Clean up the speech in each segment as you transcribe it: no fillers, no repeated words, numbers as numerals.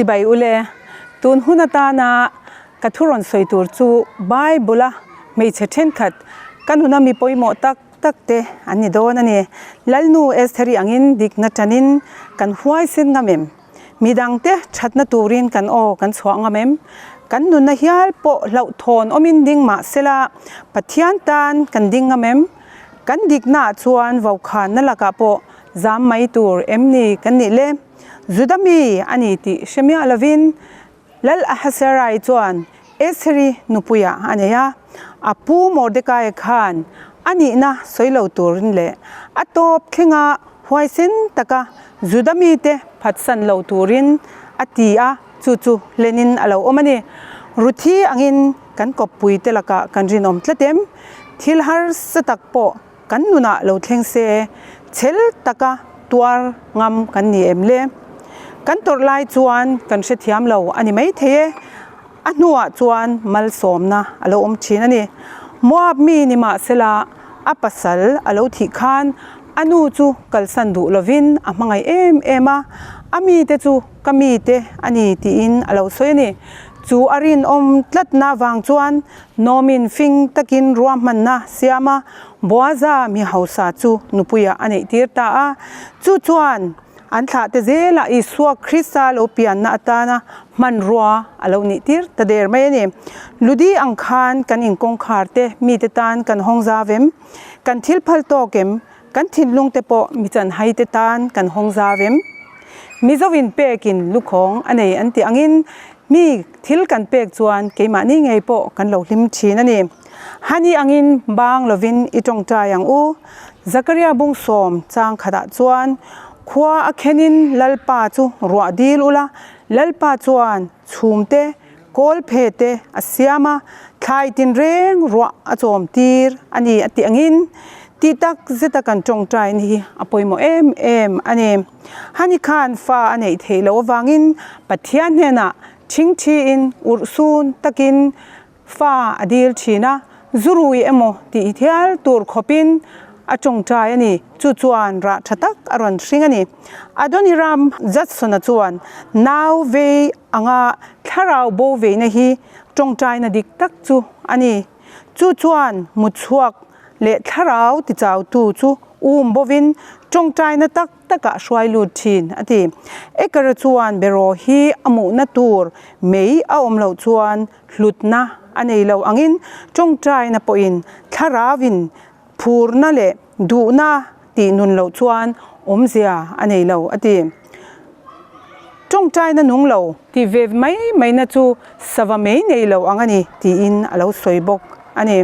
Chibai ule, tun hun atana ka thu rawn sawi tur chu Bible-a hmeichhe thenkhat ka nuna mi pawimawh tak tak te an ni dawn a ni. Lalnu Estheri angin dikna tanin kan huaisen ngam em? Midangte thatna turin kan aw kan chhuah ngam em? Kan nunna hial pawh hlauhthawn awmin ding mah sela Pathian tan kan ding ngam em? Kan diknaah chuan vokhanna lakah pawh zam mai tur em ni kan nih le? Juda mi a ni tih hre miah lovin Lal Ahasuerai chuan Estheri nupuiah a nei a. A pu Mordekaia khan a nihna sawi lo turin leh a tawp thlenga huaisen taka Juda mite phatsan lo turin a ti a, chu chu hlenin a lo awm a ni. Ruthi angin kan kawppuite lakah kan rinawm tlat em? Thil harsa tak pawh kan nunah lo thleng se, chhel taka tuar ngam kan ni em le? Kan tawrh lai chuan kan hrethiam lo a ni maithei e, a hnuah chuan malsawmna a lo awm thin a ni. Moab mi ni mahsela a pasal a lo thih khan a nu chu kalsan duh lovin a hmangaih em em a, a mite chu ka mite a ni tiin a lo sawi a ni. Chu a rinawm tlatna vang chuan Nawmin fing takin ruahmanna siam a, Boaza mi hausa chu nupuiah a neihtir ta a. Chu chuan an thlahte zelah Isua Krista lo pianna atana hmanrua a lo nihtir ta der mai a ni. Ludi ang khan kan inkawngkhar te mite tan kan hawng zau em? Kan thil phal tawk em? Kan thinlung te pawh mi chanhai te tan kan hawng zau em? Mizo in pekin lukhawng a nei an tih angin mi thil kan pek chuan keimahni ngei pawh kan lo hlim thin a ni. Hani angin bang lovin i tawngtai ang u. Zakaria bungsawm chang khatah chuan khua a khenin Lalpa chu ruah dil ula, Lalpa chuan chhum te, kawl phe te a siam a, thlai tinreng ruah a chawm tir a ni a tih angin tih tak zeta kan tawngtain hi a pawimawh em em a ni. Hani khan fa a neih theih loh avangin Pathian hnenah thingthiin urhsun takin Fa a dil thin a, zurui emaw tih thial tur khawpin a tawngtai a ni. Chu chuan rah tha tak a rawn hring a ni. Adoniram Judson-a chuan nau vei anga thlarau bo veina hi tawngtaina dik tak chu a ni. Chu chuan mutchhuak leh thlarau tichautu chu um bovin tawngtaina tak takah hruai lut thin, a ti. Ekara chuan beraw hi a muhna tur mei a awm loh chuan hlutna a nei lo angin tawngtaina pawhin thlarauin phurna leh duhna tih nun loh chuan awmzia a nei lo, a ti. Tawngtaina nung lo tih ve mai maina chu sava mei nei lo ang a ni tiin a lo sawi bawk a ni.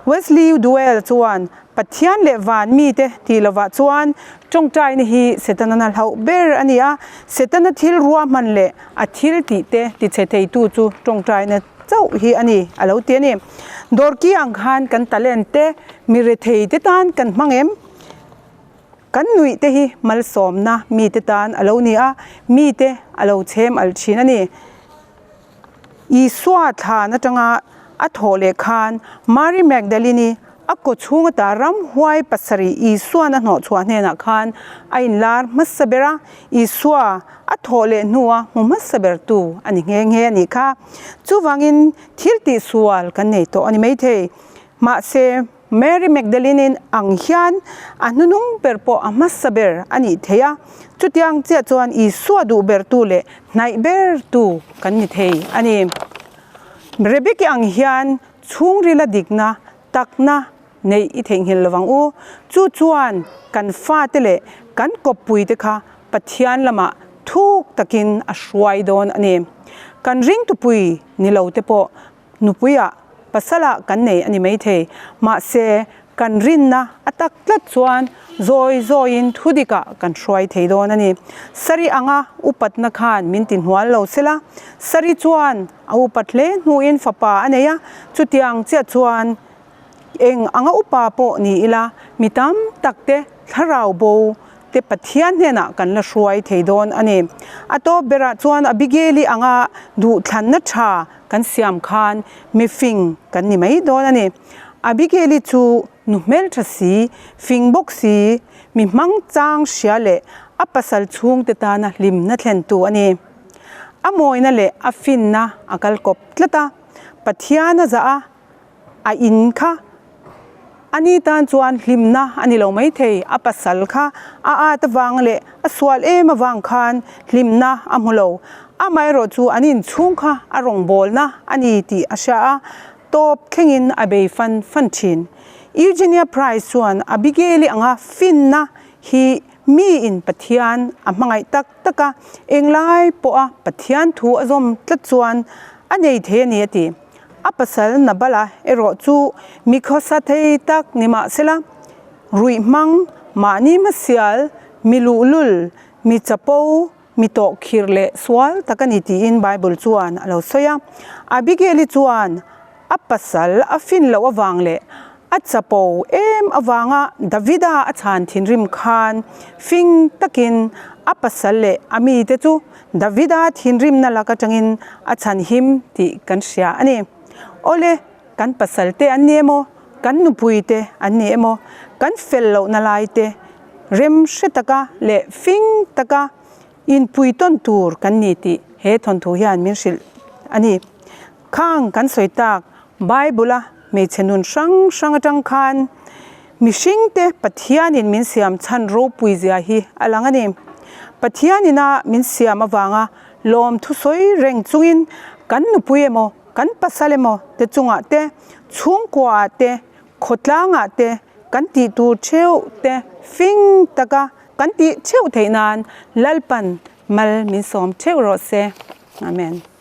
Wesley Duell chuan Pathian leh van mite tih lovah chuan tawngtaina hi Setana hlauh ber a ni a, Setana thil ruahman leh a thil tih te tichhe theitu chu tawngtaina chauh hi a ni a lo ti a ni. Dawrki ang khan kan talent te, mi rethei te tan kan hmang em? Kan nuih te hi malsawmna mite tan a lo ni a, mite a lo chhem alh thin a ni. Isua thlan atanga a thawh leh khan Mary Magdalene-i a kaw chhung ata ramhuai pasarih Isua'n a hnawhchhuah hnenah khan a inlar hmasa ber a, Isua a thawh leh hnua hmu hmasa bertu a ni nghe nghe a nih kha. Chuvangin thil tihsual kan nei tawh a ni maithei. Mahse, Mary Magdalene-in ang hian a hnunung ber pawh a hmasa ber a nih thei a, chutiang chiah chuan Isua duh bertu leh hnaih bertu kan ni thei a ni. Rebeki ang hian chhungrila dikna takna neih i theihnghilh lovang u. Chu chuan kan fate leh kan kawppuite kha Pathian lamah thuk takin a hruai dawn a ni. Kan ringtupui ni lote pawh Nupuiah pasalah kan nei a ni maithei. Mahse, kan rinna a tak tlat chuan zawi zawiin thudikah kan hruai thei dawn a ni. Sari anga upatna khan min ti hnual lo sela, Sari chuan a upat hle hnuin fapa a nei a, chutiang chiah chuan eng anga upa pawh ni ila mi tam takte thlarau bo te Pathian hnenah kan la hruai thei dawn a ni. A tawp berah chuan Abigail-i anga duhthlanna tha kan siam khan mifing kan ni mai dawn a ni. Abigail-i chu nu hmeltha si, fing bawk si, mi hmang chang hria leh a pasal chhungte tana hlimna thlentu a ni. A mawina leh a finna a kal kawp tlat a, Pathian a zah a, a in kha a ni tan chuan hlimna a ni lo maithei, a pasal kha a at avang leh a sual em avang khan hlimna a hmu lo. Amaherawh chu an inchhung kha a rawngbawlna a ni tih a hria a, tawp thlengin a bei fan fan thin. Eugenia Price chuan Abigail-i anga finna hi miin Pathian a hmangaih tak tak a, englai pawha Pathian thu a zawm tlat chuan a nei thei a ni a ti. A pasal Nabala erawh chu mi khawsa thei tak ni mahsela, ruih hmang, mahni hmasial, mi luhlul, mi chapo, mi tawhkhirh leh sual tak a ni tiin Bible chuan a lo sawi a. Abigail-i chuan a pasal a fin loh avang leh a chapo em avanga Davida a chhan thinrim khan fing takin a pasal leh a mite chu Davida thinrimna lak atangin a chhan him tih kan hria a ni. Awle, kan pasal te an ni emaw, kan nupui te an ni emaw, kan fel lohna lai te rem hre taka leh fing taka inpui tawn tur kan ni tih he thawnthu hian min hrilh a ni. Khang kan sawi tak Bible-a hmeichhe nun hrang hrang atang khan mihringte Pathianin min siam chhan ropui zia hi a lang a ni. Pathianina min siam avanga lawm thusawi reng chungin kan nupui emaw, kan pasal emaw te chungah te, chhungkuaah te, khawtlangah te kan tih tur theuh te fing taka kan tih theuh theih nan Lalpan mal min sawm theuh rawh se. Amen.